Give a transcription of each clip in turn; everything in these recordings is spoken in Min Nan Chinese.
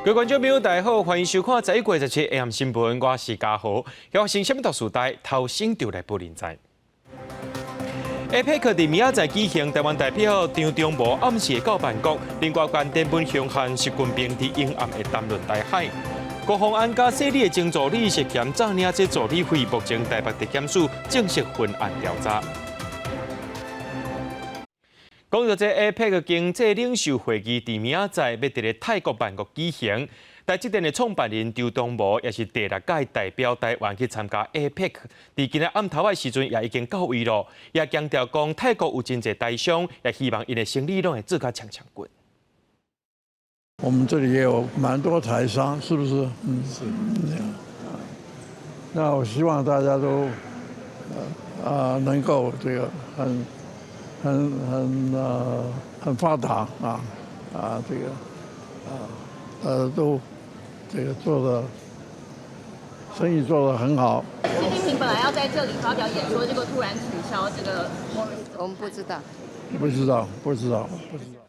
各位觀眾朋友，大家好，歡迎收看11月17 AM 新聞，我是嘉豪。發生啥物大事代，頭先就來報您知。APEC 佇明仔載舉行，台灣代表張忠謀暗時會到曼谷，另外關電文雄和習近平佇英暗會談論台海。高虹安佮細膩的前助理涉嫌詐領這助理費，目前台北地檢署正式分案調查。講到這 APEC 經濟領袖會議，佇明仔載欲佇咧泰國曼谷舉行。台積電的創辦人張忠謀也是第六屆代表台灣去參加 APEC。佇今仔暗頭的時陣也已經到位咯，也強調講泰國有真濟台商，也希望𪜶的生意攏會做甲強強滾。我們這裡也有蠻多台商，是不是？嗯，是。那我希望大家都，能夠這個很、很、很很發達啊啊，這個啊都這個做的生意做得很好。習近平本來要在這裡發表演說，結果突然取消這個。我們不知道。不知道，不知道，不知道。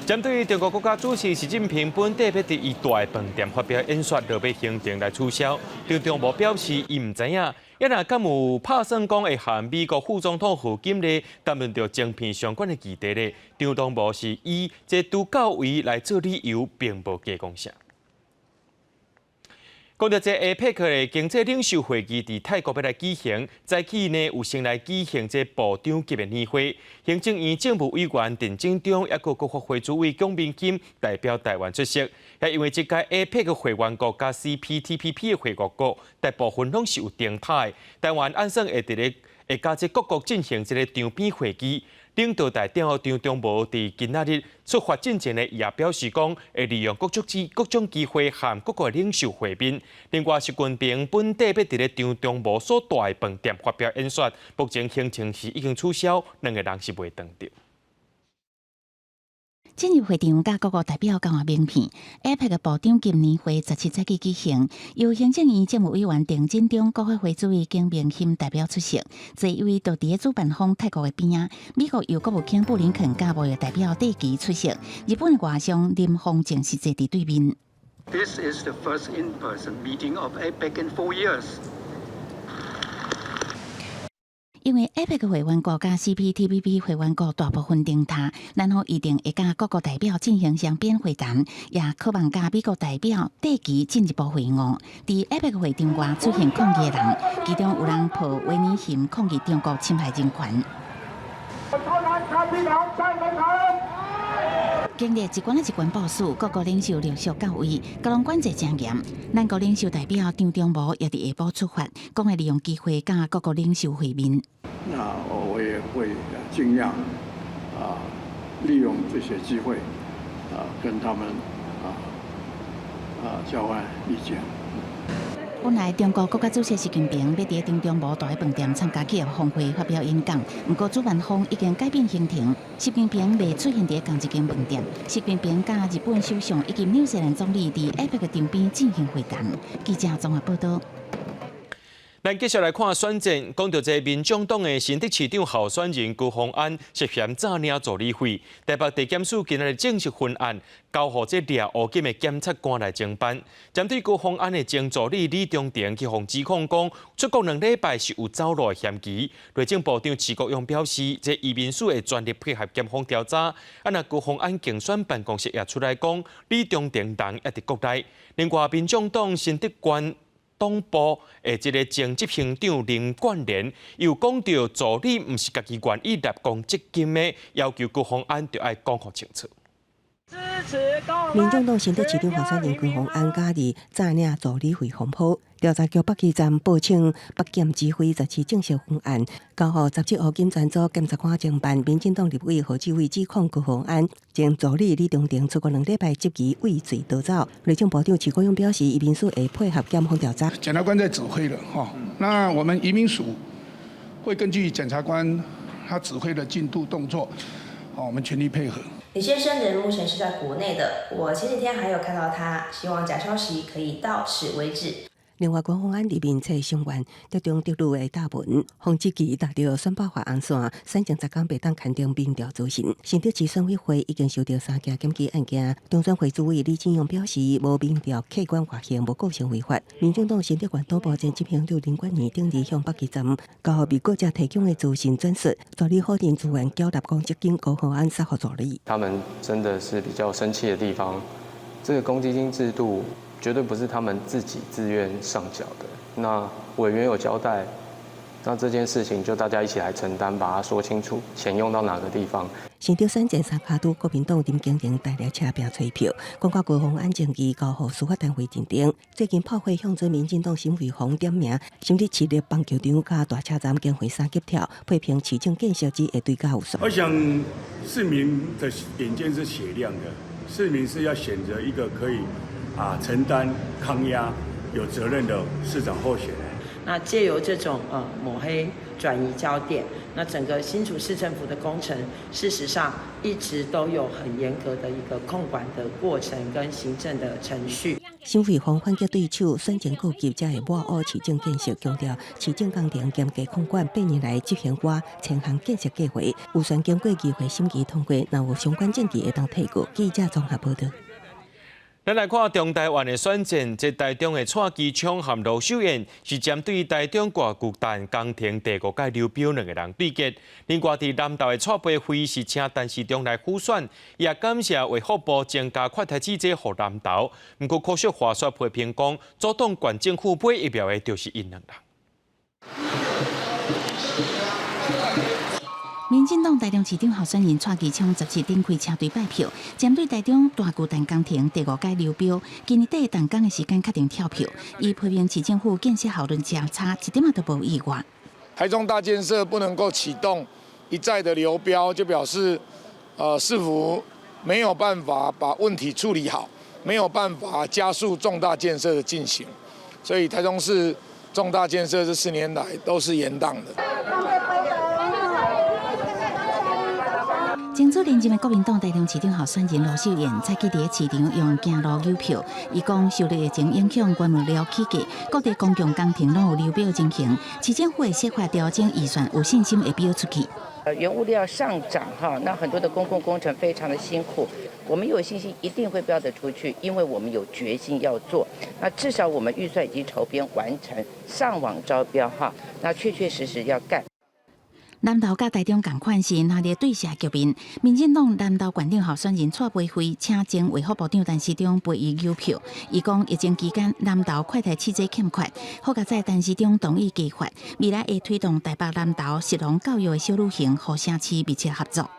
針對中國國家主席習近平本底欲佇伊蹛的飯店發表演說，落尾行程來取消。張忠謀表示，伊毋知影，也若敢有拍算講會和美國副總統賀錦麗談論著晶片相關的議題咧。張忠謀是以這拄到位來做理由，並無加講啥。講到這 APEC 的經濟領袖會議佇泰國欲來舉行，早起呢有先來舉行這部長級的年會。行政院政務委員陳進忠，抑閣國發會主委蔣明金代表台灣出席。也因為這屆 APEC 會員國佮 CPTPP 的會員國，大部分攏是有燈塔的。台灣按算會佇咧會佮這各國進行這個場邊會議。領導代表張忠謀佇今仔日出發進前呢，也表示講會利用各種機會和各國領袖會面。另外，習近平本底欲佇咧張忠謀所蹛的飯店發表演說，目前行程是已經取消，兩个人是袂當著。進入會場，佮各國代表交換名片。APEC 的部長級年會17早起舉行，由行政院政務委員陳進忠、國發會主委景明鑫代表出席。這一位就佇咧主辦方泰國的邊仔，美國由國務卿布林肯佮貿易代表戴琪出席。日本的外相林芳正是坐佇對面。 This is the first in-person meeting of APEC in 4 years. 因為 APEC 會員國佮 CPTPP 會員國大部分燈塔，然後一定會佮各國代表進行雙邊會談，也渴望佮美國代表戴琪進一步會晤。佇 APEC 會場外出現抗議的人，其中有人抱維尼熊抗議中國侵害人權。經歷一關仔一關部署，各國領袖陸續到位，交通管制誠嚴。咱國領袖代表張忠謀也佇下晡出發，講會利用機會佮各國領袖會面。那我也會盡量啊，利用這些機會啊，跟他們交換意見。本來中國國家主席習近平欲佇張忠謀蹛的飯店參加企業峰會發表演講，毋過主辦方已經改變行程，習近平袂出現佇仝一間飯店。習近平佮日本首相以及紐西蘭總理佇 APEC 場邊進行會談。記者綜合報道。咱繼續來看選戰，講到這民眾黨的新竹市長候選人高虹安涉嫌詐領助理費，台北地檢署今仔日正式分案，交予這掠烏金的檢察官來偵辦。針對高虹安的前助理李中庭去予指控講出國2禮拜是有走路的嫌疑。內政部長徐國勇表示，這移民署會全力配合檢方調查。啊，若高虹安競選辦公室也出來講，李中庭人猶佇國內。另外，民眾黨新竹縣黨部的這个前執行長林冠連又講著助理毋是家己願意立功積金的，要求高虹安著愛講予清楚。民眾黨新竹市長候選人高虹安假日詐領助理費風波，調查局北基站報稱北檢指揮17正式分案，交予雜誌烏金專組檢察官偵辦。民進黨立委賀志偉指控高虹安前助理李中庭出國兩禮拜，質疑畏罪逃走。內政部長徐國勇表示，移民署會配合檢方調查。檢察官在指揮了哈，那我們移民署會根據檢察官他指揮的進度動作，我們全力配合。李先生人目前是在國內的，我前幾天還有看到他，希望假消息可以到此為止。另外，高虹安佇面冊聲援台中特女的答文，予質疑踏著選罷法紅線，選前10工袂當刊登民調資訊。新竹市選委會已經收到三件檢舉案件，中選會主委李進勇表示，無民調客觀發現無構成違法。民進黨新竹縣黨部前執行長林冠英頂日向北基站交予美國者提供的資訊轉述，助理否認資源繳納公積金高虹安殺予助理。他們真的是比較生氣的地方，這個公積金制度絕對不是他們自己自願上繳的。那委員有交代，那這件事情就大家一起來承擔，把它說清楚，錢用到哪個地方。新竹選戰三跤拄國民黨林經廷帶領車拼催票，講到高虹安爭議交予司法單位認定。最近炮火向準民進黨沈慧虹點名，新竹市立棒球場佮大車站經費三級跳，批評市政建設只會對價有算。我想市民的眼睛是雪亮的，市民是要選擇一個可以承擔抗壓、有責任的市長候選人。那借由這種抹黑轉移焦點，那整個新竹市政府的工程，事實上一直都有很嚴格的一個控管的過程跟行政的程序。沈慧虹反擊對手選前告急才會抹烏市政建設，強調市政工程嚴格控管，8年來執行逾千項建設計劃，預算經過議會審議通過，若有相關證據會當提告。記者綜合報道。咱來看中台灣的選戰，這台中的蔡其昌和盧秀燕是針對台中大巨蛋工程第五屆流標兩个人對決。另外，佇南投的蔡培慧是請陳時中來輔選，也感謝衛福部增加快篩試劑予南投。毋過，柯淑華煞批評講，阻擋縣政府買疫苗的就是𪜶兩人。民進黨台中市長候選人蔡其昌17展開車隊拜票，針對台中大巨蛋工程第五屆流標，今年底動工的時間確定跳票，伊批評市政府建設效率誠差，一點仔都無意外。台中大建設不能夠啟動，一再的流標，就表示，市府沒有辦法把問題處理好，沒有辦法加速重大建設的進行，所以台中市重大建設這4年來都是延宕的。爭取連任的國民黨台中市長候選人盧秀燕，早起佇市場用行路誘票。伊講受疫情影響，原物料起價，各地公共工程攏有流標情形。市政府會設法調整預算，有信心會標出去。原物料上漲哈，那很多的公共工程非常的辛苦，我們有信心一定會標得出去，因為我們有決心要做。那至少我們預算已經籌編完成，上網招標哈，那確確實實要幹。南投佮台中仝款是熱烈對射局面，民進黨南投縣長候選人蔡培慧請前衛福部長陳時中陪伊誘票。伊講疫情期間南投快篩試劑欠缺，好佳哉陳時中同意加發，未來會推動台北南投食農教育的小旅行，予城市密切合作。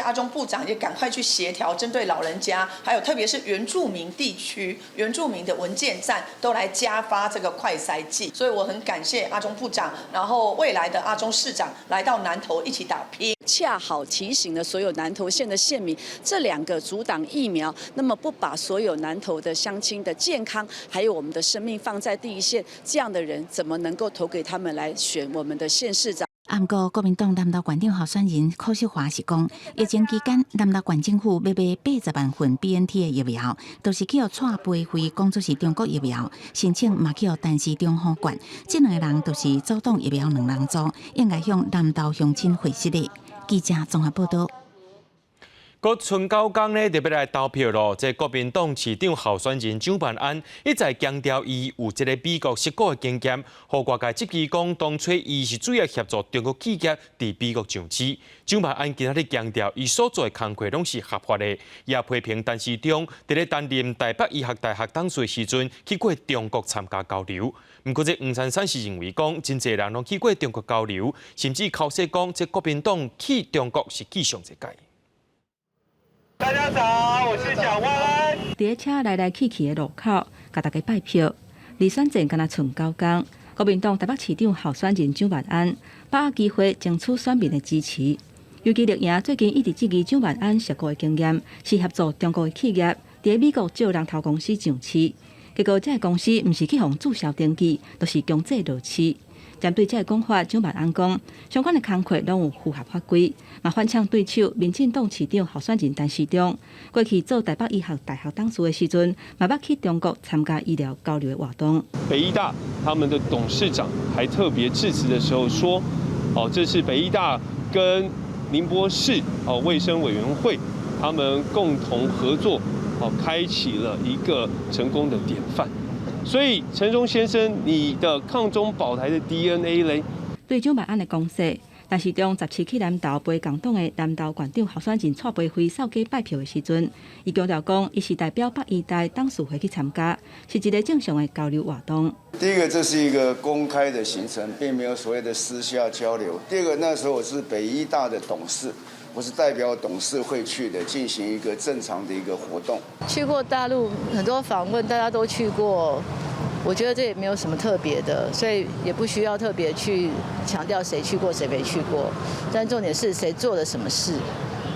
阿中部長也趕快去協調，針對老人家，還有特別是原住民地區、原住民的文健站，都來加發這個快篩劑。所以我很感謝阿中部長，然後未來的阿中市長來到南投一起打拼。恰好提醒了所有南投縣的縣民，這兩個阻擋疫苗，那麼不把所有南投的鄉親的健康，還有我們的生命放在第一線，這樣的人怎麼能夠投給他們來選我們的縣市長？毋過，國民黨南投縣長候選人柯淑華是講，疫情期間南投縣政府欲買80萬份 BNT 的疫苗，都是去予蔡培慧講做是中國疫苗，申請嘛去予陳時中予管，這兩个人就是阻擋疫苗兩人組，應該向南投鄉親回實的。記者綜合報道。閣賰九工呢，就欲來投票囉。這國民黨市長候選人蔣萬安一再強調，伊有這个美國矽谷的經驗，予外界質疑講，當初伊是主要協助中國企業佇美國上市。蔣萬安今仔日強調，伊所做的工課攏是合法的，也批評陳時中佇咧擔任台北醫學大學董事的時陣去過中國參加交流。毋過，這黃珊珊是認為講，真濟人攏去過中國交流，甚至剾洗講，這國民黨去中國是去上濟屆。大家早，我是蔣萬安。佇車來來去去的路口，共大家拜票。離選戰干焦賰九工，國民黨台北市長候選人蔣萬安把握機會爭取選民的支持。尤其綠營最近一直質疑蔣萬安矽谷的經驗，是協助中國的企業佇美國借人頭公司上市，結果這个公司毋是去予註銷登記，就是強制落市。針對這个講法，蔣萬安講，相關的工課攏有符合法規，嘛反嗆對手民進黨市長候選人陳時中，過去做台北醫學大學董事的時陣，嘛捌去中國參加醫療交流的活動。北醫大他們的董事長還特別致辭的時候說：哦，這是北醫大跟寧波市哦衛生委員會他們共同合作，哦，開啟了一個成功的典範。所以陳時中先生，你的抗中保台的 DNA 咧？對蔣萬安的攻勢，陳時中17去南投陪共黨的南投縣長候選人蔡培慧掃街拜票的時陣，伊強調講，伊是代表北醫大董事會去參加，是一個正常的交流活動。第一個，這是一個公開的行程，並沒有所謂的私下交流。第二個，那時候我是北醫大的董事，我是代表董事會去的，進行一個正常的一個活動。去過大陸很多訪問，大家都去過。我覺得這也沒有什麼特別的，所以也不需要特別去強調誰去過誰沒去過。但重點是誰做了什麼事，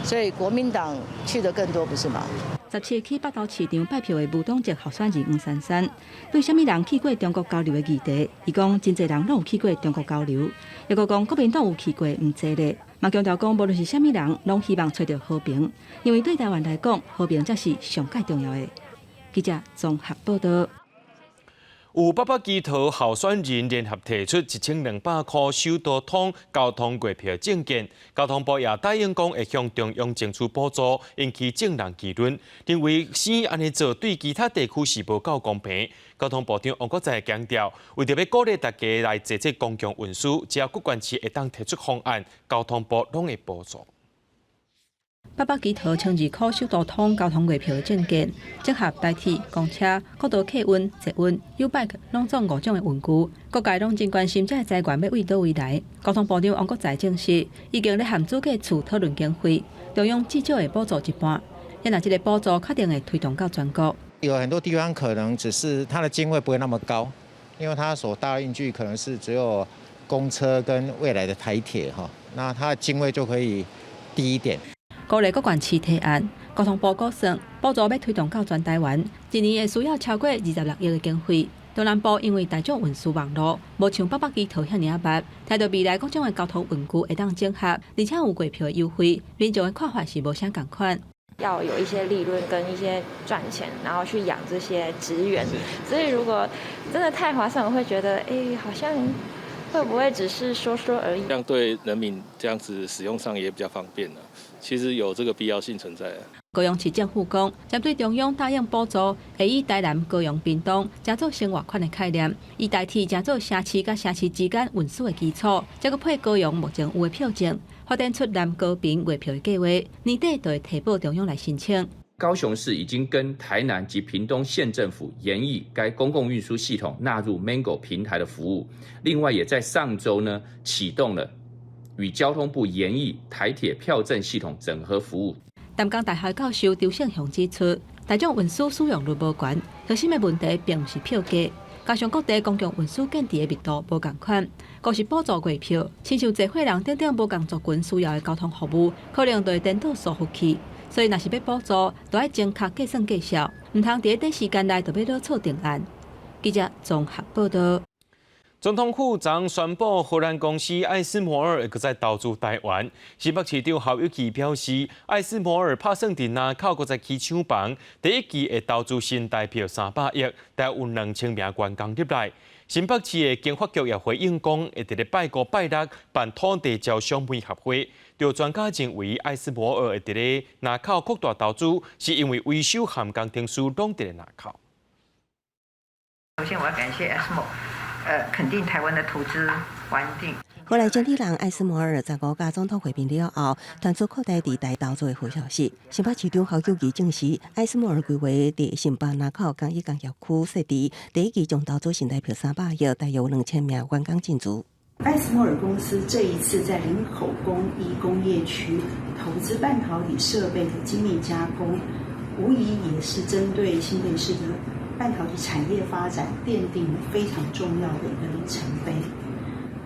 所以國民黨去的更多，不是嗎？ 17去北投市場拜票的無黨籍候選人黃珊珊，對啥物人去過中國交流的議題，伊講真濟人攏有去過中國交流，抑閣講國民黨有去過毋濟咧，嘛強調講無論是啥物人，攏希望揣著和平，因為對台灣來講，和平才是上蓋重要的。記者綜合報道。有北北基桃候選人聯合提出1200箍首都通交通月票政見，交通部也答應講會向中央爭取補助，引起眾人議論，認為先按呢做對其他地區是無夠公平。交通部長王國材強調，為著欲鼓勵大家來坐這公共運輸，只要各縣市會當提出方案，交通部攏會補助。北北基桃12箍首都通交通月票的政見，結合台鐵、公車、國道客運、捷運、YouBike，攏總五種的運具。各界攏真關心這个資源欲對佗位來。交通部長王國材證實，已經咧和主計處討論經費，中央至少會補助一半。若這个補助確定會推動到全國。有很多地方可能只是它的經費不會那麼高，因為它所搭的運具可能是只有公車跟未來的台鐵哈，那它的經費就可以低一點。鼓勵各縣市提案，交通部估算補助欲推動到全台灣，一年會需要超過26億的經費。中南部因為大眾運輸網路無像北北基桃遐爾仔密，聽著未來各種的交通運具會當整合，而且有月票的優惠，民眾的看法是無啥仝款。要有一些利潤跟一些賺錢，然後去養這些職員。所以如果真的太划算，我會覺得，好像會不會只是說說而已？這樣對人民這樣子使用上也比較方便啦。其實有這個必要性存在。高雄市政府講，針對中央答應補助，會以台南、高雄、屏東，成做生活圈的概念，以台鐵成做城市佮城市之間運輸的基礎，再閣配高雄目前有的票證，發展出南高屏月票的計劃，年底就會提報中央來申請。高雄市已經跟台南及屏東縣政府研議該公共運輸系統納入 Mango 平台的服務，另外也在上週呢啟動了與交通部研議台鐵票證系統整合服務。淡江大學教授張勝雄指出，大眾運輸使用率無懸，核心的問題並毋是票價，加上各地公共運輸建置的密度無仝款，閣是補助月票，親像濟歲人等等無仝族群需要的交通服務，可能就會顛倒疏忽去。所以，若是欲補助，就愛精確計算計數，毋通佇咧短時間內就欲落錯定案。記者綜合報道。總統府昨宣布，荷蘭公司艾斯摩爾會閣再投資台灣。新北市長侯友宜表示，艾斯摩爾拍算佇林口閣再起廠房，第一期會投資新台幣300億，大約有2000名員工入來。新北市的經發局也回應講，會佇咧拜五、拜六辦土地招商媒合會。有專家認為，艾斯摩爾會佇咧林口擴大投資，是因為維修和工程師攏佇咧林口。首先，我要感謝 ASML。肯定台灣的投資環境。荷蘭經理人艾斯摩爾15佮總統會面了後，傳出擴大佇台投資的好消息。新北市長侯友宜證實，艾斯摩爾規劃佇新北林口工藝工業區設置第一期將投資新台幣300億，大約有2000名員工進駐。艾斯摩爾公司這一次在林口工一工業區投資半導體設備的精密加工，無疑也是針對新北市的半導體產業發展奠定了非常重要的一個里程碑。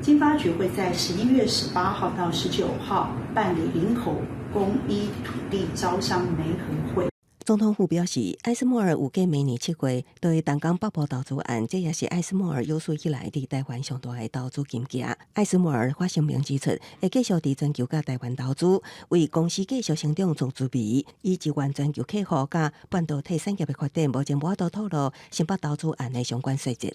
經發局會在11月18號到19號辦理林口工一土地招商媒合會。總統府表示，艾斯摩爾預計明年7月對淡江北部投資案，這也是艾斯摩爾有史以來佇台灣上大的投資金額。艾斯摩爾發聲明指出，會繼續佇全球佮台灣投資，為公司繼續成長創資源，以支援全球客戶佮半導體產業的發展。目前無法度透露新北投資案的相關細節。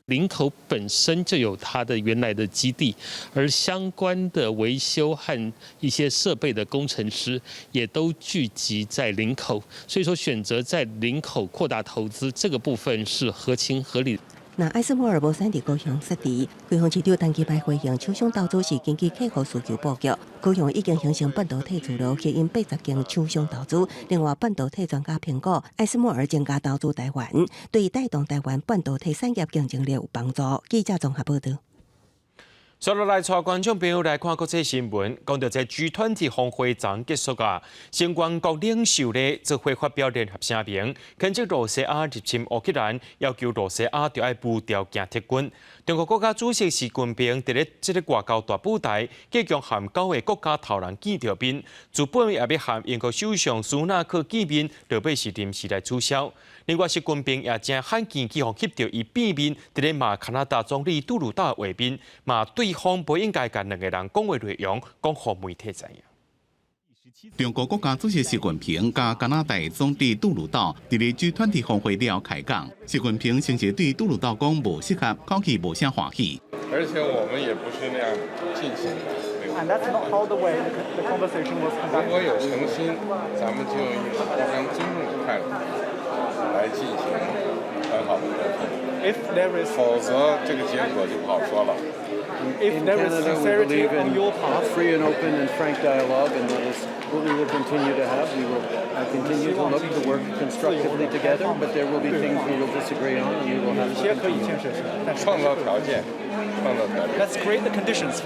林口本身就有它的原來的基地，而相關的維修和一些設備的工程師也都聚集在林口，所以說選擇在林口擴大投資這個部分是合情合理。那艾斯摩爾無選佇高雄設佇，高雄市長陳其邁回應，廠商投資是根據客戶需求布局。高雄已經形成半導體聚落，吸引80間廠商投資。另外，半導體專家評估，艾斯摩爾增加投資台灣，對帶動台灣半導體產業競爭力有幫助。記者綜合報道。接落來，帶觀眾朋友來看國際新聞，講到這 G20 峰會昨結束啊，成員國領袖咧做伙發表聯合聲明，譴責羅西亞入侵烏克蘭，要求羅西亞著愛無條件撤軍。中國國家主席習近平佇咧這个外交大舞台，繼續和九个國家頭人見著面，原本也欲和英國首相蘇納克見面，落尾是臨時來取消。另外，習近平也誠罕見去予翕著伊變面，佇咧罵加拿大總理杜魯道的畫面，罵對方無應該共兩个人講話內容講予媒體知影。中國國家主席習近平佮加拿大總理杜魯道佇咧 G20 峰會了開講。習近平先是對杜魯道講無適合，口氣無啥歡喜。而且我們也不是那樣進行的。 And that's not how the way the conversation was conducted. 如果有誠心，咱們就用一種互相尊重的態度來進行很好的溝通。 If there is，否則這個結果就不好說了。 If there is sincerity on your part, free and open and frank dialogue, and that is what we will continue to have. We will continue to look to work constructively together, but there will be things we will disagree on, and we will have to continue. 創造條件，創造條件。 Let's create the conditions.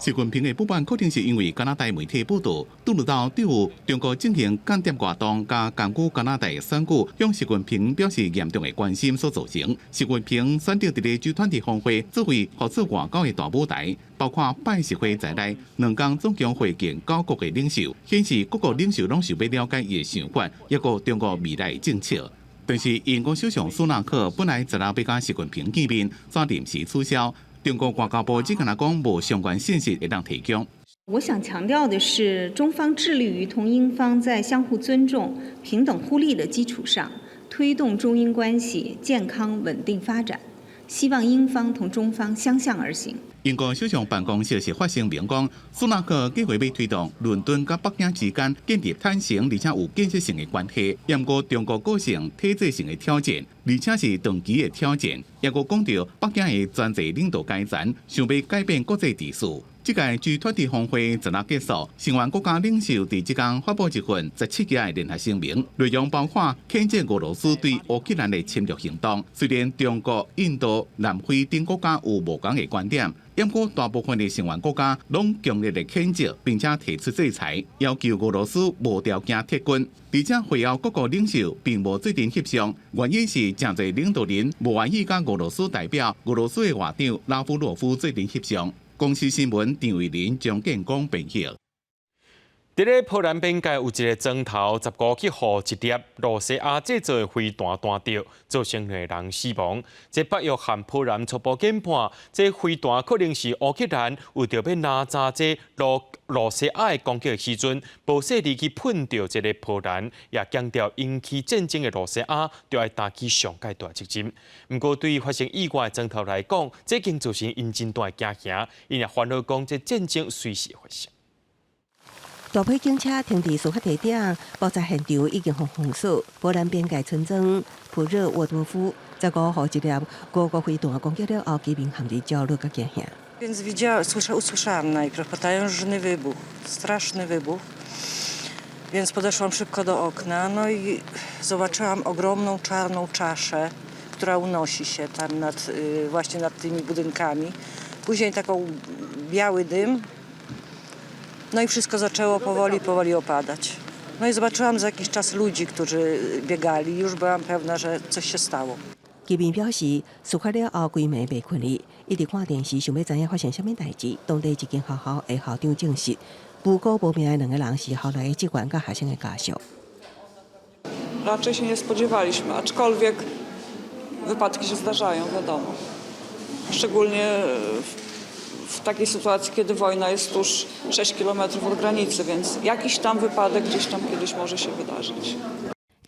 習近平的不滿可能是因為加拿大媒體報道，杜魯道對中國進行間諜活動佮干預加拿大選舉，向習近平表示嚴重的關心所造成。習近平選擇佇咧 G20 峰會作為合作外交的大舞台，包括拜習會在內，2天總共會見九國的領袖，顯示各國領袖攏想欲了解伊的想法，抑閣中國未來的政策。但是英國首相蘇納克本來昨昏欲佮習近平見面，煞臨時取消。中國外交部只敢若講無相關信息會當提供。我想強調的是，中方致力於同英方在相互尊重、平等互利的基礎上，推動中英關係健康穩定發展。希望英方同中方相向而行。英國首相辦公室是發聲明講，蘇納克計劃欲推動倫敦佮北京之間建立坦誠而且有建設性的關係，毋過中國構成體制性的挑戰，而且是長期的挑戰。抑閣講著北京的專制領導階層想欲改變國際秩序。這屆 G20 峰會昨昏結束，成員國家領袖佇這工發布一份17頁的聯合聲明，內容包括譴責俄羅斯對烏克蘭的侵略行動。雖然中國、印度、南非等國家有無仝的觀點，毋過大部分的成員國家攏強烈的譴責，並且提出制裁，要求俄羅斯無條件撤軍。而且會後各國領袖並無做陣翕相，原因是誠濟領導人無願意佮俄羅斯代表俄羅斯的外長拉夫羅夫做陣翕相。公視新聞張慧玲、張建光編譯。佇咧波蘭邊界有一个磚頭，15去予一粒羅西亞製造的飛彈彈著，造成兩个人死亡。這北約和波蘭初步研判，這飛彈可能是烏克蘭為著欲拿查這羅西亞的攻擊的時陣，無細膩去噴著這个波蘭，也強調引起戰爭的羅西亞著愛擔起上蓋大責任。毋過，對於發生意外的磚頭來講，這已經造成𪜶真大的驚嚇，𪜶也煩惱講，這戰爭隨時發生。大批警車停佇事發地點，爆炸現場已經予封鎖。波蘭邊界村莊普熱沃多夫15號一粒俄國飛彈攻擊了後，居民陷入焦慮佮驚嚇。 Więc widziałam, usłyszałam najpierw potężny wybuch, straszny wybuch. Więc podeszłam szybko do okna, no i zobaczyłam ogromną czarną czaszę, która unosi się tam właśnie nad tymi budynkami. Później taką biały dym. No i wszystko zaczęło powoli, powoli opadać. No i zobaczyłam za jakiś czas ludzi, którzy biegali. Już byłam pewna, że coś się stało. 居民表示，事發了後，規暝袂睏去，一直看電視，想欲知影發生啥物代誌。當地一間學校的校長證實，無辜無名的兩个人是校內的職員佮學生的家屬。Raczej się nie spodziewaliśmy, aczkolwiek wypadki się zdarzają, wiadomo. Szczególnie w takiej sytuacji, kiedy wojna jest tuż 6 kilometrów od granicy, więc jakiś tam wypadek gdzieś tam kiedyś może się wydarzyć.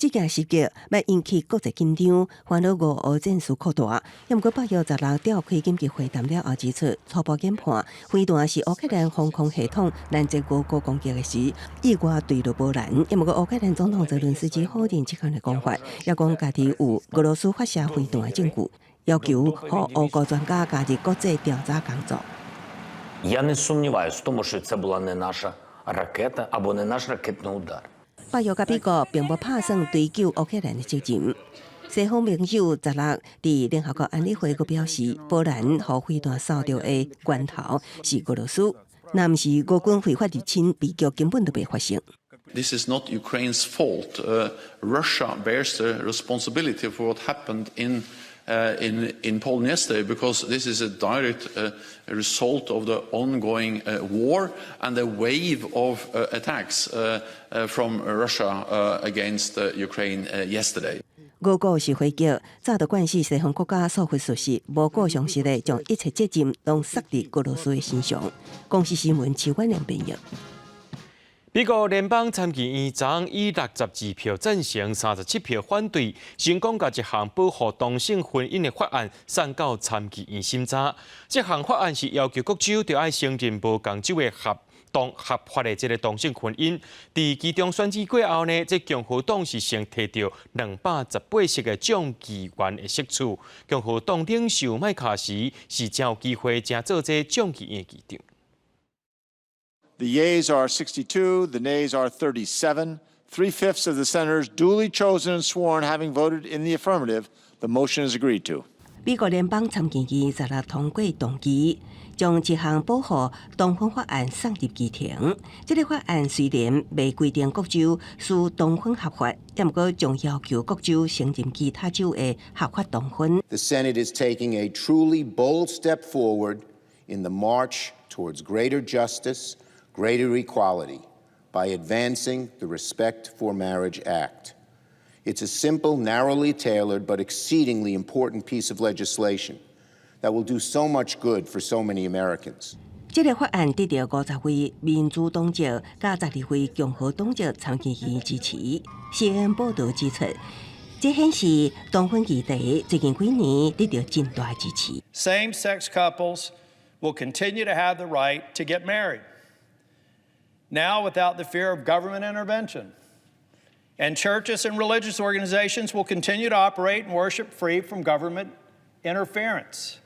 這件襲擊欲引起國際緊張，煩惱俄烏戰事擴大。毋過北約十六召開緊急會談了後指出，初步研判飛彈是烏克蘭防空系統攔截俄國攻擊的時，意外墜落波蘭。毋過烏克蘭總統澤倫斯基否認這項的講法，也講家己有俄羅斯發射飛彈的證據，要求予俄國專家加入國際調查工作。 Я не сумніваюся в тому, що це була не наша ракета або не наш ракетний удар. 北約佮美國並無拍算追究烏克蘭的責任。西方盟友十六佇聯合國安理會閣表示，波蘭予飛彈掃著的源頭是俄羅斯，若毋是俄軍非法入侵，悲劇根本就袂發生。 This is not Ukraine's fault. Russia bears the responsibility for what happened in Poland yesterday, because this is a direct result of the ongoing war and the wave of attacks from Russia against Ukraine yesterday. 俄國是回擊，早就慣勢西方國家疏忽事實，無顧常識的將一切責任攏捒佇俄羅斯的身上。公視新聞徐婉良編譯。美國聯邦參議院昨昏以62票贊成、37票反對，成功共一項保護同性婚姻的法案送到參議院審查。這項法案是要求各州著愛承認無仝州的合同合法的這个同性婚姻。佇期中選舉過後呢，這共和黨是先提著218席的眾議員的席次。共和黨領袖麥卡錫是真有機會成做這眾議院的議長。 The yeas are 62, the nays are 37. Three-fifths of the senators duly chosen and sworn having voted in the affirmative, the motion is agreed to. 美國聯邦參議院十六通過動議，將這項保護同婚法案送入議程。這个法案雖然未規定各州須同婚合法，毋過將要求各州承認其他州的合法同婚。 The Senate is taking a truly bold step forward in the march towards greater justice, greater equality by advancing the Respect for Marriage Act. It's a simple, narrowly tailored, but exceedingly important piece of legislation that will do so much good for so many Americans. 這个法案得著50位民主黨籍佮12位共和黨籍參議員支持。CNN 報導指出，這顯示同婚議題最近幾年得著真大支持。 Same-sex couples will continue to have the right to get married, now without the fear of government intervention. And churches and religious organizations will continue to operate and worship free from government interference.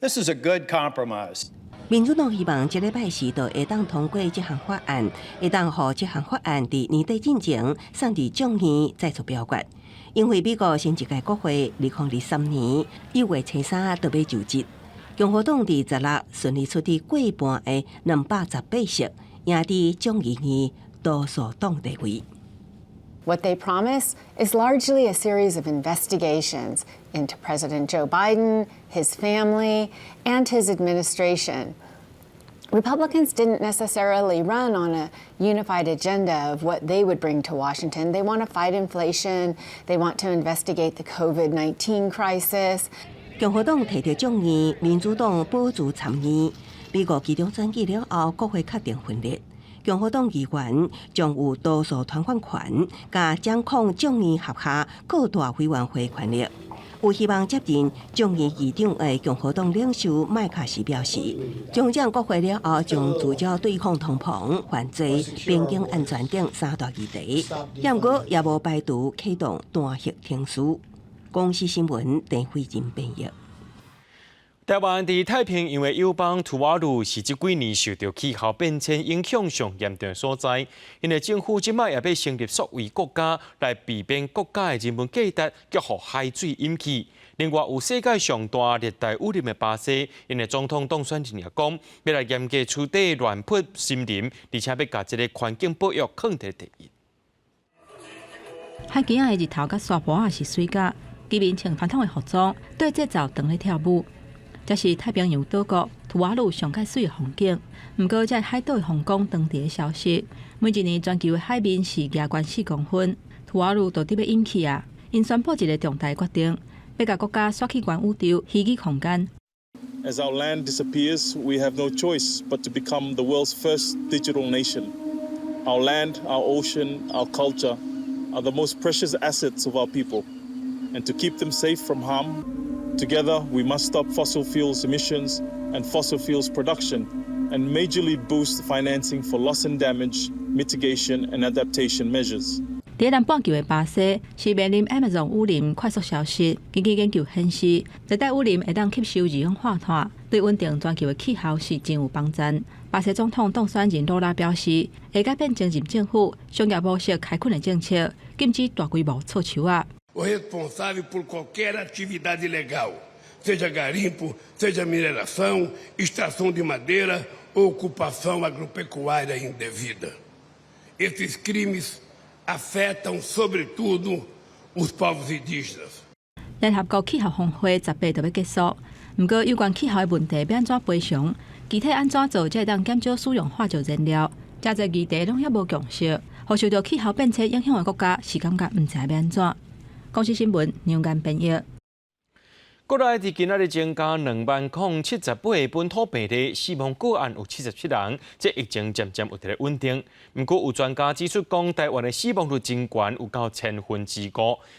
This is a good compromise. 民主黨希望這禮拜四就會當通過這項法案，會當予這項法案佇年底進前送佇眾院再做表決。因為美國新一屆國會2023年1月初3就欲就職，共和黨佇十六順利取得過半的218席，贏得眾議院多數黨地位。 What they promise is largely a series of investigations into President Joe Biden, his family, and his administration. Republicans didn't necessarily run on a unified agenda of what they would bring to Washington. They want to fight inflation, they want to investigate the COVID-19 crisis. 共和黨提著眾議，民主黨保住參議。美國期中選舉了後，國會確定分裂。共和黨議員將有多數團選權，佮掌控眾議轄下各大委員會權力。有希望接任眾議議長的共和黨領袖麥卡錫表示，重掌國會了後，將聚焦對抗通膨、犯罪、邊境安全等三大議題。毋過也無排除啟動彈劾程序。公視新聞鄧慧仁編譯。台灣佇太平洋的友邦吐瓦魯是這幾年受著氣候變遷影響上嚴重的所在，𪜶的政府這擺也欲成立數位國家來避免國家的人文價值予海水淹去。另外，有世界上大熱帶雨林的巴西，𪜶的總統當選人也講，欲來嚴格取締亂伐森林，而且欲共這个環境保育囥佇第一。海墘仔的日頭佮沙坡仔是媠甲，居民穿傳統的服裝，綴節奏當咧跳舞。這是太平洋島國吐瓦魯上蓋媠的風景。毋過，這个海島的風光當地的消失。每一年全球的海面是額觀4公分，吐瓦魯到底欲引去啊？𪜶宣布一个重大決定，欲共國家徙去元宇宙虛擬空間。 As our land disappears, we have no choice but to become the world's first digital nation. Our land, our ocean, our culture are the most precious assets of our people. And to keep them safe from harm, together we must stop fossil fuels emissions and fossil fuels production and majorly boost financing for loss and damage, mitigation and adaptation measures. 佇南半球的巴西是面臨 Amazon 雨林快速消失。根據研究顯示，熱帶雨林會當吸收二氧化碳，對穩定全球的氣候是真有幫助。巴西總統當選人魯拉表示，會改變前任政府商業模式開墾的政策，禁止大規模鑿樹仔。 O responsável por qualquer atividade ilegal, seja garimpo, seja mineração, extração de madeira ou ocupação agropecuária indevida. Esses crimes afetam, sobretudo, os povos indígenas. 聯合國氣候峰會18就欲結束，毋過有關氣候的問題欲按怎賠償，具體按怎做才會當減少使用化石燃料，遮濟議題攏猶無共識，予受著氣候變遷影響的國家是感覺毋知欲按怎。公視新聞梁間編譯。國內佇今仔日增加20,078個本土病例，死亡個案有77人，這疫情漸漸有佇咧穩定。毋過有專家指出，講台灣的死亡率真懸，有到5%。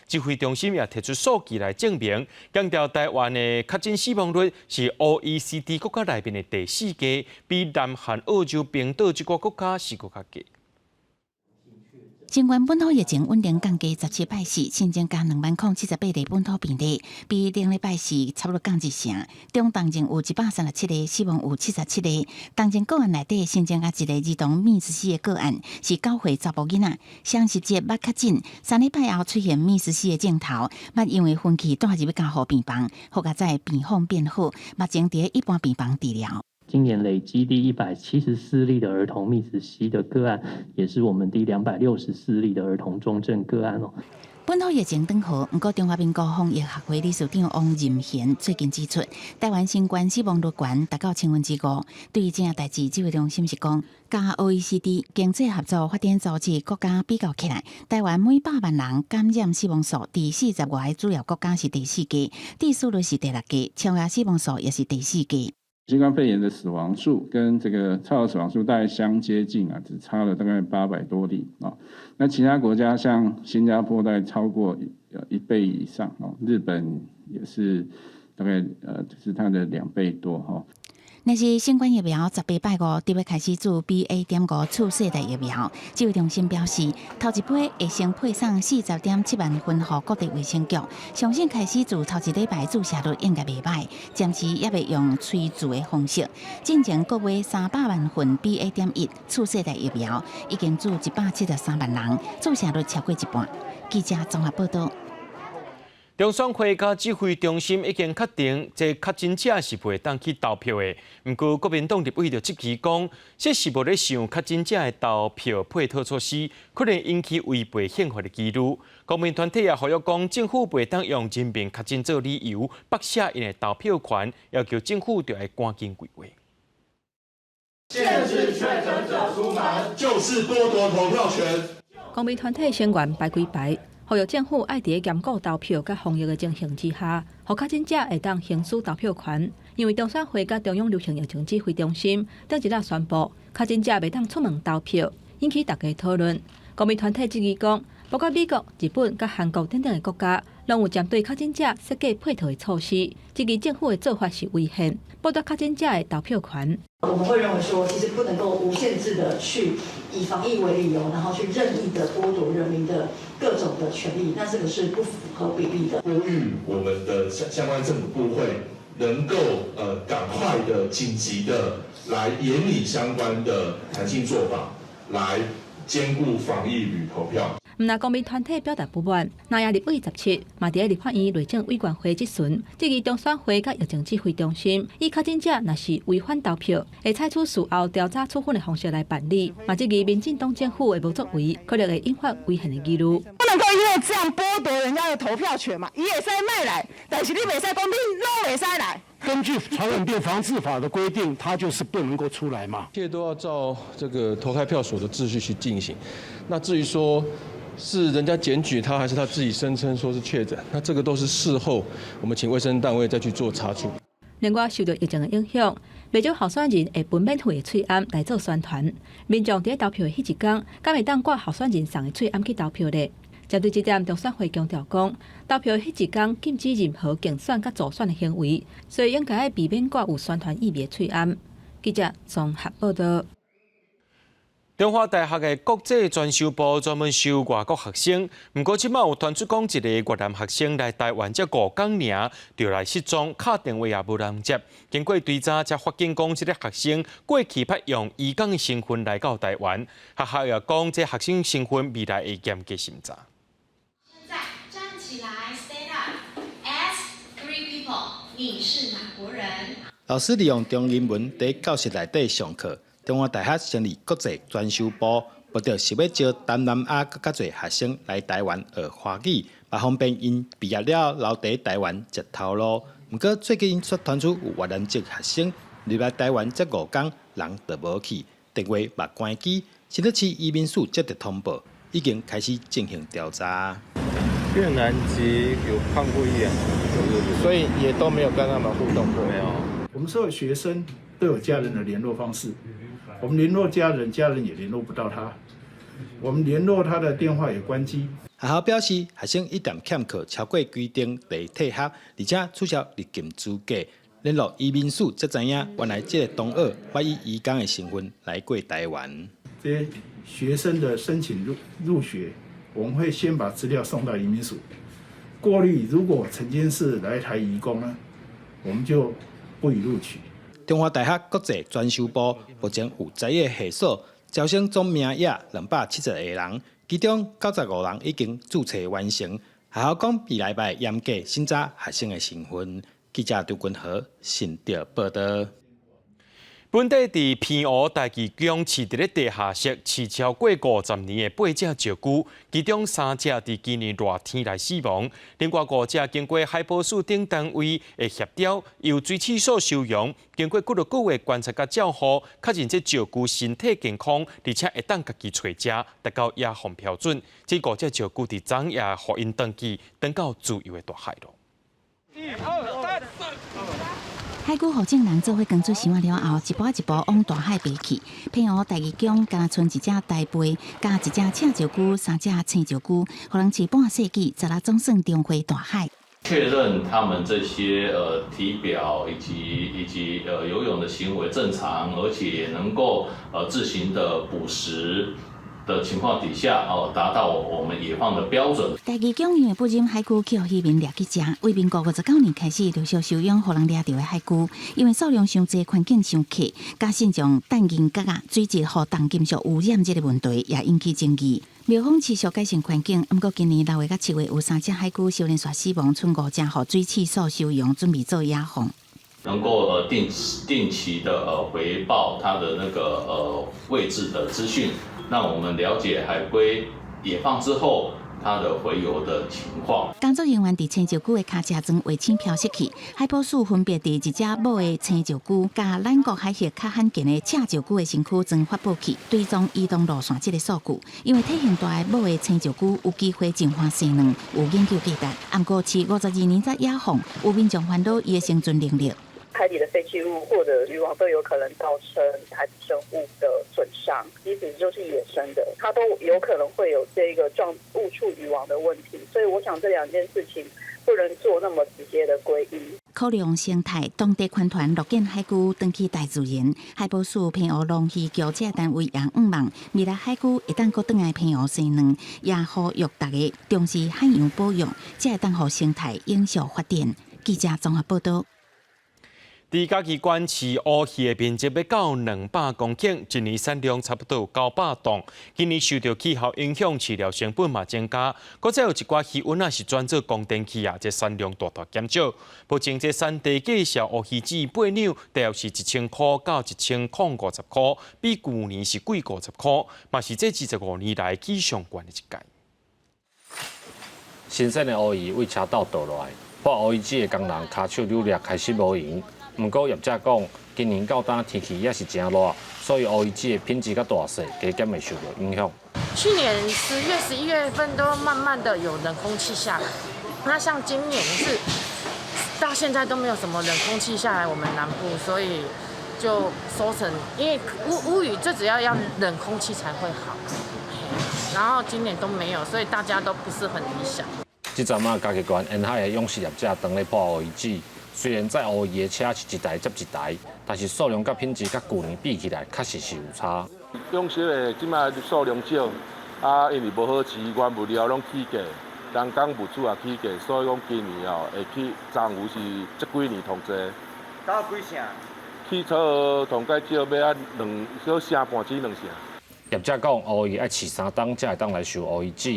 指揮中心也提出數據來證明，強調台灣的確診死亡率是 OECD 國家內面的第四低，比南韓、澳洲、冰島這個國家是閣較低。儘管本土疫情穩定降低17拜四，新增加20,078例本土病例，比頂禮拜四差不多降一成。中重症有137個，死亡有77個。重症個案內底新增加一個兒童瀕死的個案，是9歲查埔囡仔。雙十節捌確診，3禮拜後出現瀕死的症頭，捌因為昏去帶入去加護病房，好佳哉病況變好，目前佇一般病房治療。今年累積第174例的兒童瀕死烯的個案，也是我們第264例的兒童重症個案哦。本土疫情轉好，毋過中華民國防疫學會理事長王任賢最近指出，台灣新冠死亡率懸達到5%。對於這件代誌，指揮中心是講，佮 OECD 經濟合作發展組織國家比較起來，台灣每100萬人感染死亡數，佇40外個主要國家是第四低，致死率是第六低，超額死亡數也是第四低。新冠肺炎的死亡數跟這個超額死亡數大概相接近啊，只差了大概800多例啊。那其他國家像新加坡大概超過一倍以上哦，日本也是大概就是它的2倍多哈。若是新冠疫苗18拜五就欲開始注 BA.5次世代疫苗，指揮中心表示，頭一批會先配送40.7萬份予各地衛生局，相信開始自頭一禮拜注射率應該袂䆀，暫時猶未用催注的方式。進前各買300萬份 BA.1次世代疫苗，已經注173萬人，注射率超過一半。記者綜合報道。中選會佮指揮中心已經確定，這確診者是袂當去投票的。毋過國民黨立委就質疑講，這是無咧想確診者的投票配套措施，可能引起違背憲法的疑慮。公民團體也呼籲講，政府袂當用人民確診做理由，剝削𪜶的投票權，要求政府著愛趕緊規劃。限制確診者出門，就是剝奪投票權。公民團體成員排幾排。呼籲政府愛佇咧嚴顧投票佮防疫的情形之下，予確診者會當行使投票權。因為中選會佮中央流行疫情指揮中心頂一日宣布，確診者袂當出門投票，引起大家討論。公民團體質疑講，包括美國、日本佮韓國等等的國家，攏有針對確診者設計配套的措施，質疑政府的做法是違憲，剝奪確診者的投票權。我們會認為說，其實不能夠無限制的去以防疫為理由，然後去任意的剝奪人民的各種的權利，那這個是不符合比例的。呼籲我們的相關政府部會能夠趕快的緊急的來研擬相關的彈性做法，來兼顧防疫與投票。毋但公民團體表達不滿，南亞立委17嘛佇咧立法院內政委員會質詢，質疑中選會佮疫情指揮中心以確診者若是違反投票，會採取事後調查處分的方式來辦理，嘛質疑民進黨政府的無作為，可能會引發違憲的疑慮。不能夠因為這樣剝奪人家的投票權嘛，伊會使莫來，但是你袂使講你攏袂使來。根據傳染病防治法的規定，他就是不能夠出來嘛。一切都要照這個投開票所的秩序去進行。那至於說，是人家檢舉他，還是他自己聲稱說是確診？那這個都是事後，我們請衛生單位再去做查處。另外，受到疫情的影響，袂少候選人會分免費的喙罨來做宣傳。民眾佇投票的彼一工，敢會當掛候選人送的喙罨去投票咧？針對這點，中選會強調講，投票的彼一工禁止任何競選佮助選的行為，所以應該愛避免掛有宣傳意味的喙罨。記者綜合報道。中華大學的國際專修部專門收外國學生，毋過這擺有傳出講一个越南學生來台灣才五工爾，就來失蹤，敲電話也無人接。經過追查，才發現講這个學生過去捌用移工的身份來到台灣。學校也講，這學生身份未來會嚴格審查。現在站起來，stand up，ask three people，你是哪國人？老師利用中英文佇教室內底上課。中華大學成立國際專修部，目的是欲招東南亞閣較濟學生來台灣學華語，嘛方便𪜶畢業了後留佇台灣食頭路。毋過最近卻傳出有越南籍學生入來台灣才五工，人就無去，電話嘛關機。新北市移民署接著通報，已經開始進行調查。越南籍有看過一眼，所以也都沒有跟他們互動過。沒有。我們所有學生都有家人的聯絡方式。我們聯絡家人，家人也聯絡不到他。我們聯絡他的電話也關機。學校表示，學生一旦欠課超過規定，會退學，而且取消入境資格。聯絡移民署才知影，原來這个同學捌以移工的身份來過台灣。這些學生的申請入學，我們會先把資料送到移民署過濾，如果曾經是來台移工呢，我們就不予錄取。中華大學國際專修部目前有11个系所，招生總名額270個人，其中95人已經註冊完成。學校講未來會嚴格審查學生的身份。記者張君和新竹報道。本地佇澎湖大岐港飼佇咧地下室飼超過50年的八隻石龜，其中三隻佇今年熱天來死亡，另外五隻經過海保署等單位的協調，由水試所收容，經過幾落個月觀察佮照護，確認這石龜身體健康，而且會當家己揣食，達到野放標準。這五隻石龜佇昨夜予𪜶轉去，轉到自由的大海囉。一二三。海龜予眾人做伙扛出箱仔了後，一步一步往大海爬去。澎湖大岐港敢若賰一隻大貝，佮一隻赤石龜、三隻青石龜，予人飼半世紀，昨昏總算重回大海。確認他們這些體表以及游泳的行為正常，而且能夠自行的捕食的情況底下，哦，達到我們野放的標準。大岐港因為不忍海龜去予漁民掠去食，為民國59年開始陸續收養予人掠著的海龜，因為數量傷濟，環境傷狹，加上將氮銀鉀仔水質予重金屬污染這个問題也引起爭議。廟方持續改善環境，毋過今年6月佮7月有三隻海龜收連續死亡，賰五隻予水試所收容，準備做野放。能夠定期的回報它的那個位置的資訊，讓我們了解海龜野放之後它的洄游的情況。工作人員佇青石龜的跤車裝衛星飄色器，海保署分別佇一隻母的青石龜，佮咱國海域較罕見的赤石龜的身軀裝發報器，追蹤移動路線這个數據。因為體型大的母的青石龜有機會進化生卵，有研究價值。毋過飼52年才野放，有民眾煩惱伊的生存能力。海底的廢棄物或者漁網都有可能造成海底生物的損傷，即使就是野生的，它都有可能會有這個撞誤觸漁網的問題。所以我想這兩件事情不能做那麼直接的歸因。考量生態，當地群團樂見海龜轉去大自然。海保署、澎湖農漁局這單位也向望未來海龜會當閣轉來澎湖生卵，也呼籲大家重視海洋保育，才會當予生態永續發展。記者綜合報道。佇嘉義縣飼烏魚的面積欲到200公頃，一年產量差不多有900噸。今年受著氣候影響，飼料成本嘛增加，閣再有一寡魚塭仔是轉做光電去啊，這產量大大減少。目前這產地價數烏魚子八兩，大約是1000箍到1050箍，比舊年是貴50箍，嘛是這25年來起上懸的一屆。新鮮的烏魚對車斗倒落來，破烏魚子的工人跤手扭力開始無閒。毋過業者講，今年到今天氣也是誠熱，所以烏魚子的品質佮大細加減會受著影響。去年10月、11月份都慢慢的有冷空氣下來，那像今年是到現在都沒有什麼冷空氣下來，我們南部，所以就收成，因為烏魚最主要要冷空氣才會好，然後今年都沒有，所以大家都不是很理想。這陣仔嘉義縣沿海的養殖業者當咧破烏魚子，雖然載烏魚的車是一台接一台，但是數量佮品質佮舊年比起來，確實是有差。養殖的這擺數量少，啊，因為無好飼，原物料攏起價，人工物資也起價，所以講今年哦會起鮑魚是這幾年上濟。到幾成？起初統計少買啊兩小成半至兩成。業者講，烏魚愛飼3冬才會當來收烏魚子，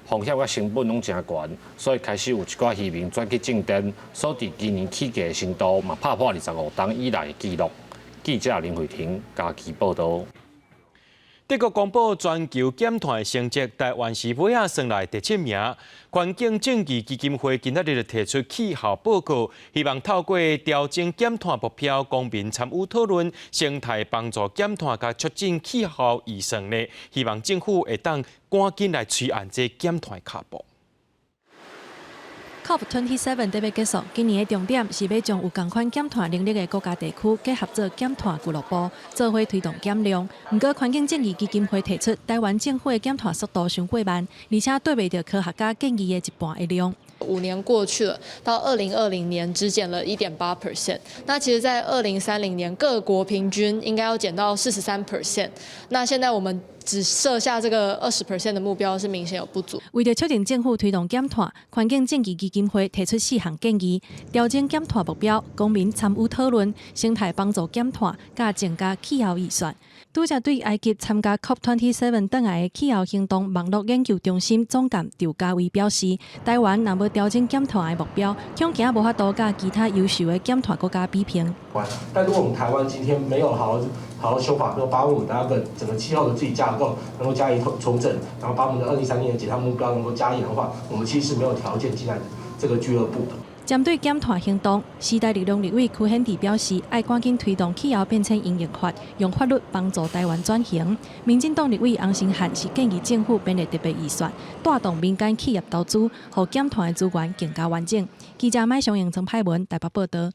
風險佮成本攏誠懸，所以開始有一寡漁民轉去種電，所致今年起價的程度嘛拍破25冬以來的紀錄。記者林慧婷嘉義報導。德國公布全球減碳的成績，台灣是尾仔算來第七名。環境正義基金會今仔日就提出氣候報告，希望透過調整減碳目標、公民參與討論、生態幫助減碳，佮促進氣候預算呢，希望政府會當趕緊來催按這減碳的跤步。 COP27 得欲結束，今年的重點是欲將有仝款減碳能力的國家地區結合做減碳俱樂部，做伙推動減量。毋過環境正義基金會提出，台灣政府的減碳速度傷過慢，而且對袂著科學家建議的一半的量。 5年過去了，到2020年只減了1.8%。那其實，在2030年，各國平均應該要減到43%。那現在我們只設下這個20% 的目標，是明顯有不足。為著促進政府推動減碳，環境正義基金會提出四項建議：調整減碳目標、公民參與討論、生態幫助減碳、佮增加氣候預算。拄才對埃及參加 COP27 轉來的氣候行動網絡研究中心總監趙家威表示，台灣若欲調整減碳的目標，恐驚無法度佮其他優秀的減碳國家比拼。但如果我們台灣今天沒有好好好好修法，沒有把我們的那個整個氣候的治理架構能夠加以重整，然後把我們的2030年減碳目標能夠加嚴的話，我們其實是沒有條件進來這個俱樂部的。針對減碳行動，時代力量立委柯顯智表示，愛趕緊推動氣候變遷因應法，用法律幫助台灣轉型。民進黨立委洪申翰是建議政府編列特別預算，帶動民間企業投資，予減碳的資源更加完整。記者麥尚英、曾派文台北報導。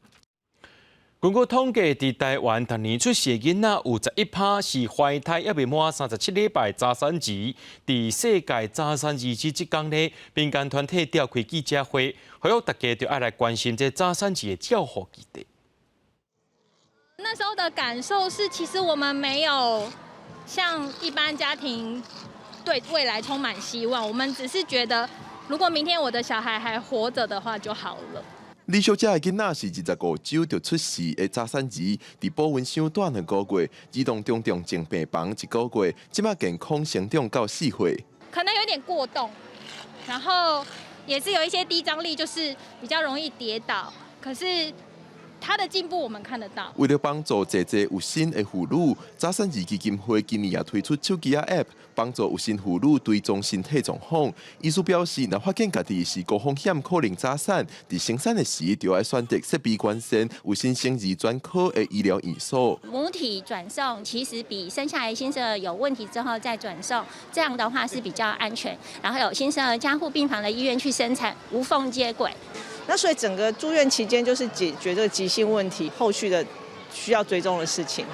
根據統計，佇台灣逐年出世囡仔有11%是懷胎猶未滿37禮拜早產兒。佇世界早產兒日這工呢，民間團體召開記者會，呼籲大家著愛來關心這早產兒的照護議題。那時候的感受是，其實我們沒有像一般家庭對未來充滿希望，我們只是覺得，如果明天我的小孩還活著的話就好了。李小姐的囡仔是25周就出世的早產兒，佇保溫箱蹛兩個月，兒童中重症病房一個月，這馬健康成長到4歲。可能有點過動，然後也是有一些低張力，就是比較容易跌倒。可是他的進步我們看得到。為了幫助濟濟有身的婦女，早產兒基金會今年也推出手機仔 App，幫助有身婦女追蹤身體狀況。醫師表示，若發現家己是高風險可能早產，佇生產的時就愛選擇設備完善、有新生兒專科的醫療院所。母體轉送其實比生下來新生兒有問題之後再轉送，這樣的話是比較安全。然後有新生兒加護病房的醫院去生產，無縫接軌。那所以整個住院期間就是解決這個急性問題，後續的需要追蹤的事情，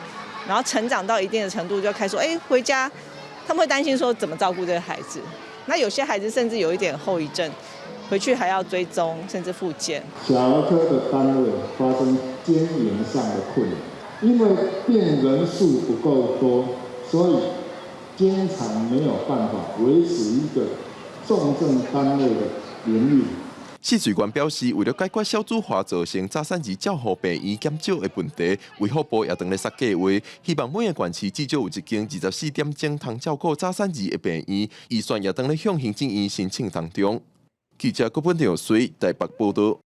然後成長到一定的程度就開始說，哎，回家，他們會擔心說怎麼照顧這個孩子。那有些孩子甚至有一點後遺症，回去還要追蹤，甚至復健。小兒科的單位發生經營上的困難，因為病人數不夠多，所以經常沒有辦法維持一個重症單位的營運。試水員表示，為了解決少子化造成早產兒照護病院減少的問題，衛福部也正咧設計劃，希望每个縣市至少有一間24點鐘通照顧早產兒的病院，預算也正咧向行政院申請當中。記者郭本條水台北報導。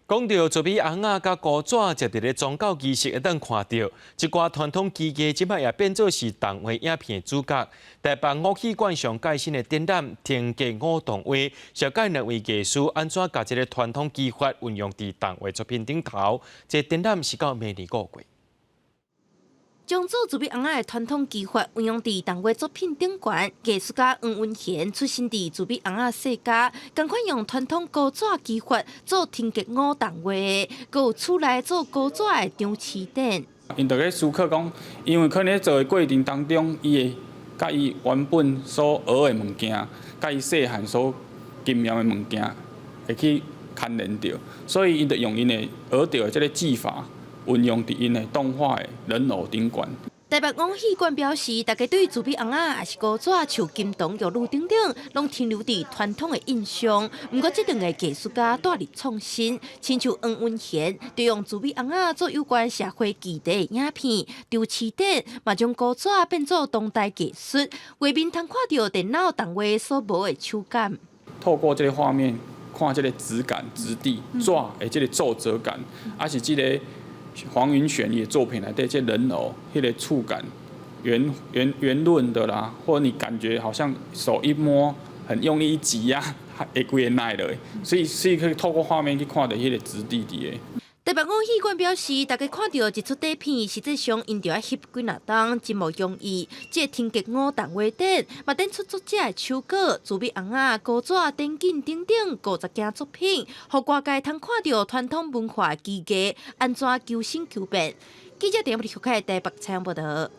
講到做米尪仔佮糊紙，就佇咧宗教儀式會當看著，一寡傳統技藝，這擺也變做是動畫影片的主角。台北五戲館上蓋新的展覽《天價五動畫》，紹介兩位藝師按怎共這个傳統技法運用佇動畫作品頂頭。這展覽是到明年5月。將做苴米尪仔的傳統技法運用佇動畫作品頂懸，藝術家黃文賢出身佇苴米尪仔世家，仝款用傳統高紙技法做天格舞動畫，閣有厝內做高紙的張市典。𪜶就咧思考講，因為可能咧做的過程當中，伊會佮伊原本所學的物件，佮伊細漢所經驗的物件，會去牽連著，所以𪜶就用𪜶的學著的這个技法，運用佇𪜶的動畫的人偶頂懸。台北偶戲館表示，大家對苴米尪仔抑是高紙、像金童玉女等等，攏停留佇傳統的印象。毋過，這兩個藝術家大力創新，親像黃文賢，就用苴米尪仔做有關社會議題的影片，張市典嘛將高紙變做當代藝術，畫面通看著電腦動畫所無的手感。透過這個畫面，看這個質感、質地、紙的這個皺褶感，抑是這个黃雲璇伊的作品內底，這人偶彼个觸感，圓圓圓潤的啦，或者你感覺好像手一摸，很用力一擠壓，會規个捏落，所以可以透過畫面去看著彼個質地佇个。台北偶戲館表示，大家看著這齣短片，實際上𪜶著愛翕幾若冬，真無容易。這個天格舞動畫展，嘛展出作者的手稿、苴米尪仔、高紙、電景等等50件作品，予外界通看著傳統文化技藝按怎求新求變。記者陳立開台北採訪報導。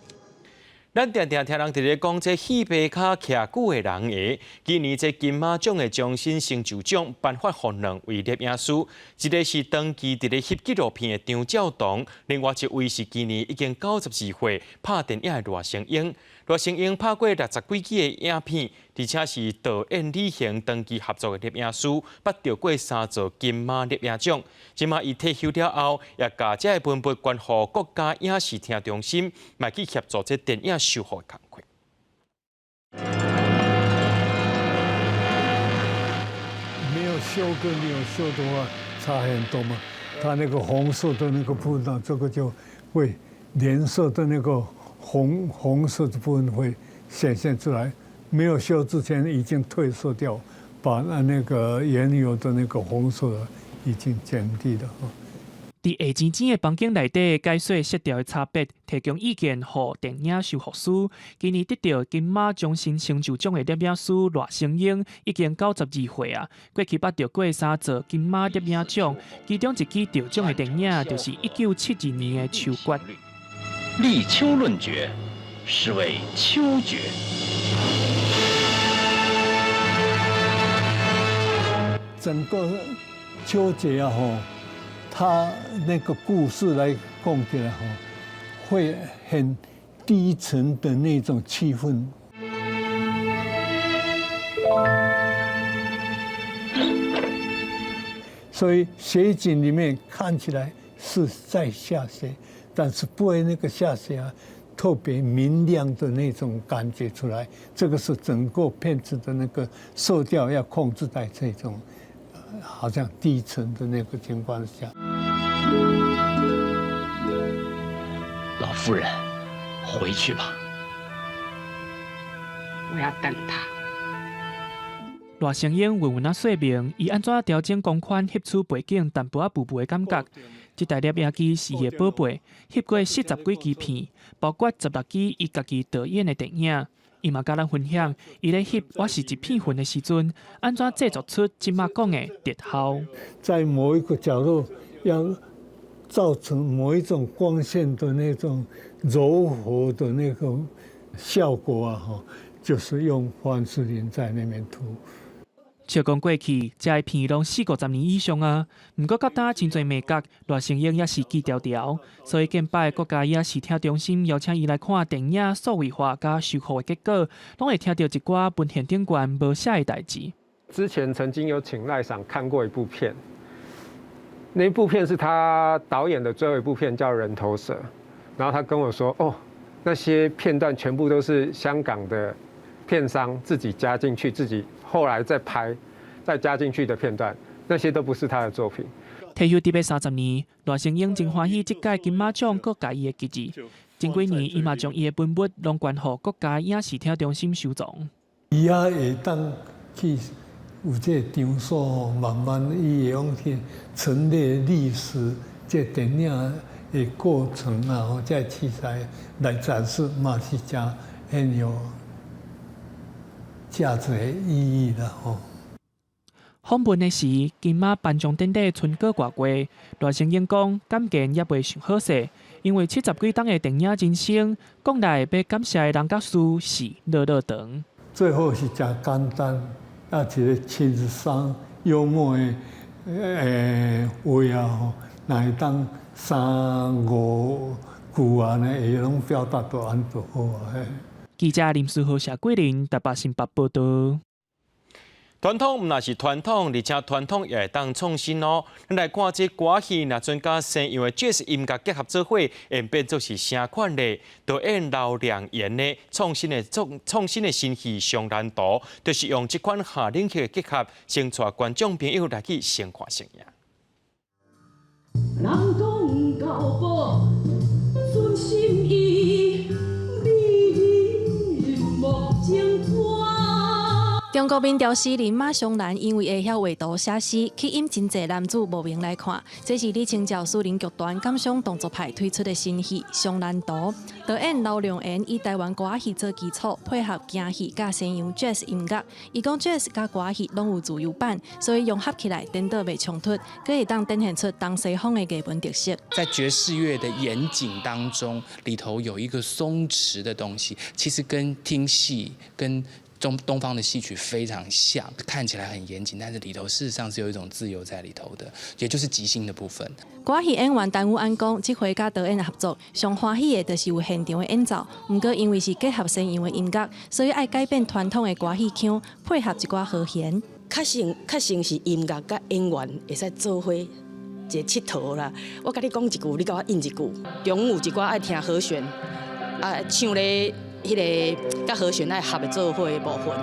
咱定定聽人佇咧講，這戲棚跤徛久的人會，今年這金馬獎的終身成就獎頒發予兩位攝影師，一个是長期佇咧翕紀錄片的張照堂，另外一位是今年已經92歲拍電影的賴聲英。賴聲英拍過60幾支的影片，而且是導演李行長期合作的攝影師，捌得過三座金馬攝影獎。這馬伊退休了後，也共這个文物捐予國家影視聽中心，嘛去協助這電影修復的工課。沒有修跟沒有修的話差很多嘛。它那個紅色的那個部分，這個就會顏色的那個紅色的部分會顯現出來。沒有修之前已經褪色掉，把那個原有的那個紅色已經減低了。佇下淺淺的房間內底解說色調的差別，提供意見予電影修復師。今年得著金馬終身成就獎的攝影師賴聲英已經92歲啊！過去捌得過三座金馬攝影獎，其中一支得獎的電影就是1972年的《秋決》。立秋論決，是謂秋決。整個秋決啊，吼，他那個故事來講起來，吼，會很低沉的那種氣氛。所以雪景裡面看起來是在下雪，但是不會那個下雪啊，特別明亮的那種感覺出來。這個是整個片子的那個色調要控制在這種好像低沉的那個情況下。老夫人，回去吧。我要等他。賴聲英溫溫仔說明，伊按怎調整光寬翕出背景淡薄仔霧霧的感覺。這台攝影機是伊的寶貝，翕過40幾支片，包括16支伊家己導演的電影。伊嘛佮咱分享，伊咧翕我是一片雲的時陣，按怎製作出這馬講的特效。在某一個角落，要造成某一種光線的那種柔和的那個效果啊，吼，就是用凡士林在那邊塗。笑講過去，這个片攏四五十年以上啊。毋過到今真濟眉角，賴聲英猶是記牢牢。所以近擺國家影視聽中心邀請伊來看電影數位化佮修復的結果，攏會聽著一寡文獻頂懸無寫的代誌。之前曾經有請賴桑看過一部片，那部片是他導演的最後一部片，叫《人頭蛇》。然後他跟我說：“哦，那些片段全部都是香港的片商自己加進去，自己後來再拍、再加進去的片段，那些都不是他的作品。” 退休得欲30年，賴聲英真歡喜這屆金馬獎閣共伊的記憶。前幾年，伊嘛將伊的文物攏捐予國家影視聽中心收藏。伊也會當去有這個場所，慢慢伊會用去陳列歷史，這電影。的過程啊，吼，這器材來展示嘛是誠很有價值的意義啦，吼。訪問的時，金馬頒獎典禮春閣外過，賴聲英講感言猶未想好勢，因為七十幾冬的電影人生，講來欲感謝的人佮事是落落長。最後是誠簡單，啊，一個輕鬆幽默的話啊吼，若會當三五句按呢，會攏表達到按呢就好啊。記者林書豪、謝桂林台北新北報導。傳統毋但是傳統，而且傳統也會當創新哦。咱來看這歌戲，若準佮西洋的爵士音樂結合做伙，演變做是啥款咧？導演劉良言呢，創新的新戲《雙難圖》，就是用這款下領域的結合，先帶觀眾朋友來去先看先贏。人講到寶，存心意，美目前看。中國民調詩人馬湘蘭因為會曉畫圖寫詩，吸引真濟男子慕名來看。這是李清照私人劇團鑑賞動作派推出的新戲《雙難圖》。導演劉良言以台灣歌仔戲做基礎，配合京戲佮西洋爵士音樂。伊講爵士佮歌仔戲攏有自由板，所以融合起來顛倒袂衝突，閣會當展現出東西方的藝文特色。在爵士樂的嚴謹當中，裡頭有一個鬆弛的東西，其實跟聽戲跟中東方的戲曲非常像，看起來很嚴謹，但是裡頭事實上是有一種自由在裡頭的，也就是即興的部分。歌戲演員陳宇安講，這回佮導演合作，上歡喜的就是有現場的演奏。毋過因為是結合西洋的音樂，所以愛改變傳統的歌戲腔，配合一寡和弦。較像較像是音樂佮演員會使做伙一个𨑨迌啦。我共你講一句，你共我應一句。中有一寡愛聽和弦，啊唱咧。彼个佮和弦愛合的做伙的部分，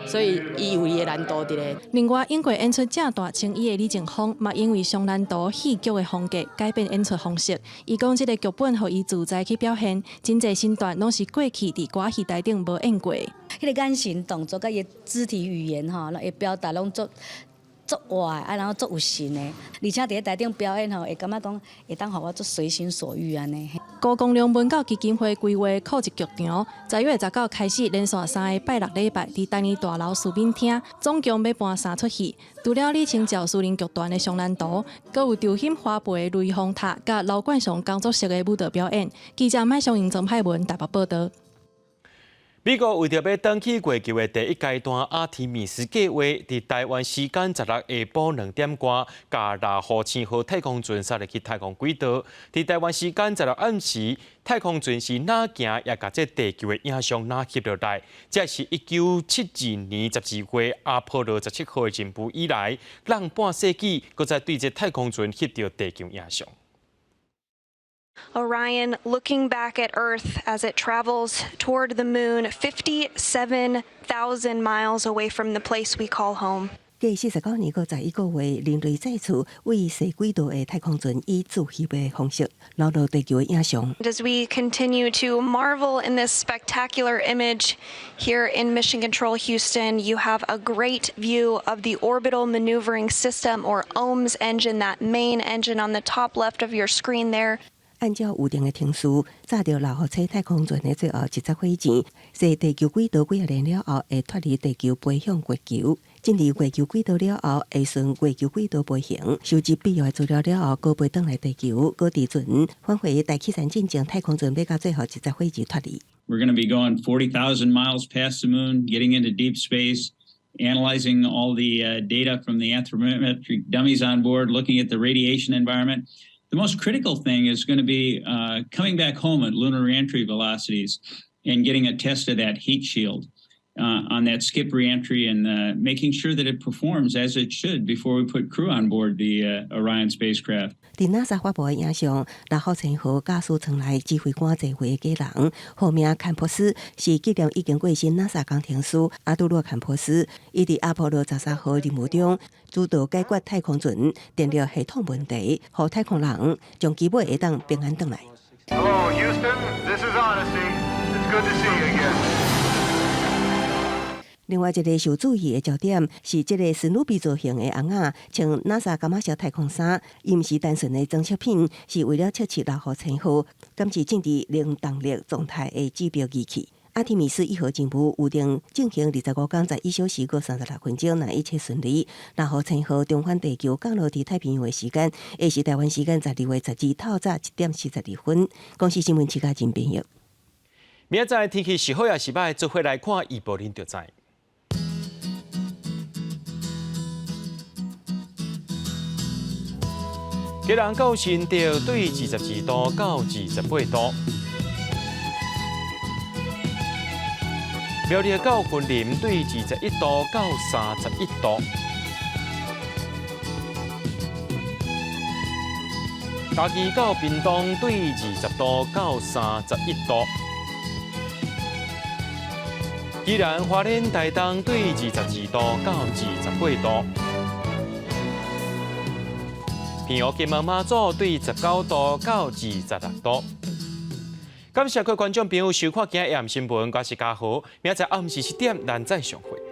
所以伊有伊的難度佇咧。另外，演過演出正大青衣的李靜峰，嘛因為雙難圖戲劇的風格改變演出方式。伊講這个劇本予伊自在去表現，真濟身段攏是過去佇歌戲台頂無演過。彼个眼神動作佮伊肢體語言吼，會表達攏足足活啊，然後足有神的，而且佇咧台頂表演吼，會感覺講會當予我足隨心所欲按呢。辜公亮文教基金會規劃酷藝劇場，10月19開始連續三个拜六禮拜，佇台南大樓視敏廳，總共欲搬三齣戲。除了李清照私人劇團的《雙難圖》，閣有張顯華培的《雷峰塔》佮劉冠雄工作室的舞蹈表演。記者麥松英、曾海文台北報導。美國為著欲轉去月球的第一階段阿提米斯計劃，佇台灣時間16下晡2點外，共老虎星號太空船送入去太空軌道。佇台灣時間16暗時，太空船是哪行也共這地球的影像哪翕落來。這是1972年12月阿波羅17號的任務以來，仝半世紀，閣再對這太空船翕著地球影像。 Orion looking back at Earth as it travels toward the moon, 57,000 miles away from the place we call home. 過49年閣11個月，人類再次對踅軌道的太空船以自翕的方式留落地球的影像。 As we continue to marvel in this spectacular image here in Mission Control Houston, you have a great view of the Orbital Maneuvering System, or OMS engine, that main engine on the top left of your screen there. 按照預定的程序，載著老虎星太空船的最後一節火箭，踅地球軌道幾仔年了後，會脫離地球飛向月球。進入月球軌道了後，會順月球軌道飛行，收集必要的資料了後，閣飛轉來地球，閣佇船返回大氣層進前，太空船欲共最後一節火箭脫離。 We're going to be going 40,000 miles past the moon, getting into deep space, analyzing all the data from the anthropometric dummies on board, looking at the radiation environment. The most critical thing is going to be coming back home at lunar reentry velocities and getting a test of that heat shield on that skip reentry and making sure that it performs as it should before we put crew on board the Orion spacecraft. 佇 NASA 發布的影像，老虎星號駕駛艙內指揮官座位的假人，號名坎普斯，是紀念已經過身 NASA 工程師阿杜洛坎普斯。伊佇阿波羅13號任務中，主導解決太空船電力系統問題，予太空人將機尾會當平安轉來。 Hello, Houston. This is Odyssey. It's good to see you again. 另外一个受注意的焦點是這个史努比造型的尪仔，穿 NASA 伽馬式太空衫，伊毋是單純的裝飾品，是為了測試老虎星號，敢是正佇零動力狀態的指標儀器。阿提米斯一號任務預定進行25工11小時閣36分鐘，若一切順利，老虎星號重返地球降落佇太平洋的時間，會是台灣時間12月12透早1點42分。公視新聞徐家仁編譯。明仔載天氣是好抑是䆀，做伙來看預報恁就知。基隆到新竹對22度到28度，苗栗到雲林對21度到31度，嘉義到屏東對20度到31度，宜蘭花蓮台東對22度到28度。平湖金門馬祖對19度到26度。感謝各位觀眾朋友收看今日暗新聞，我是嘉豪，明仔載暗時7點，咱再相會。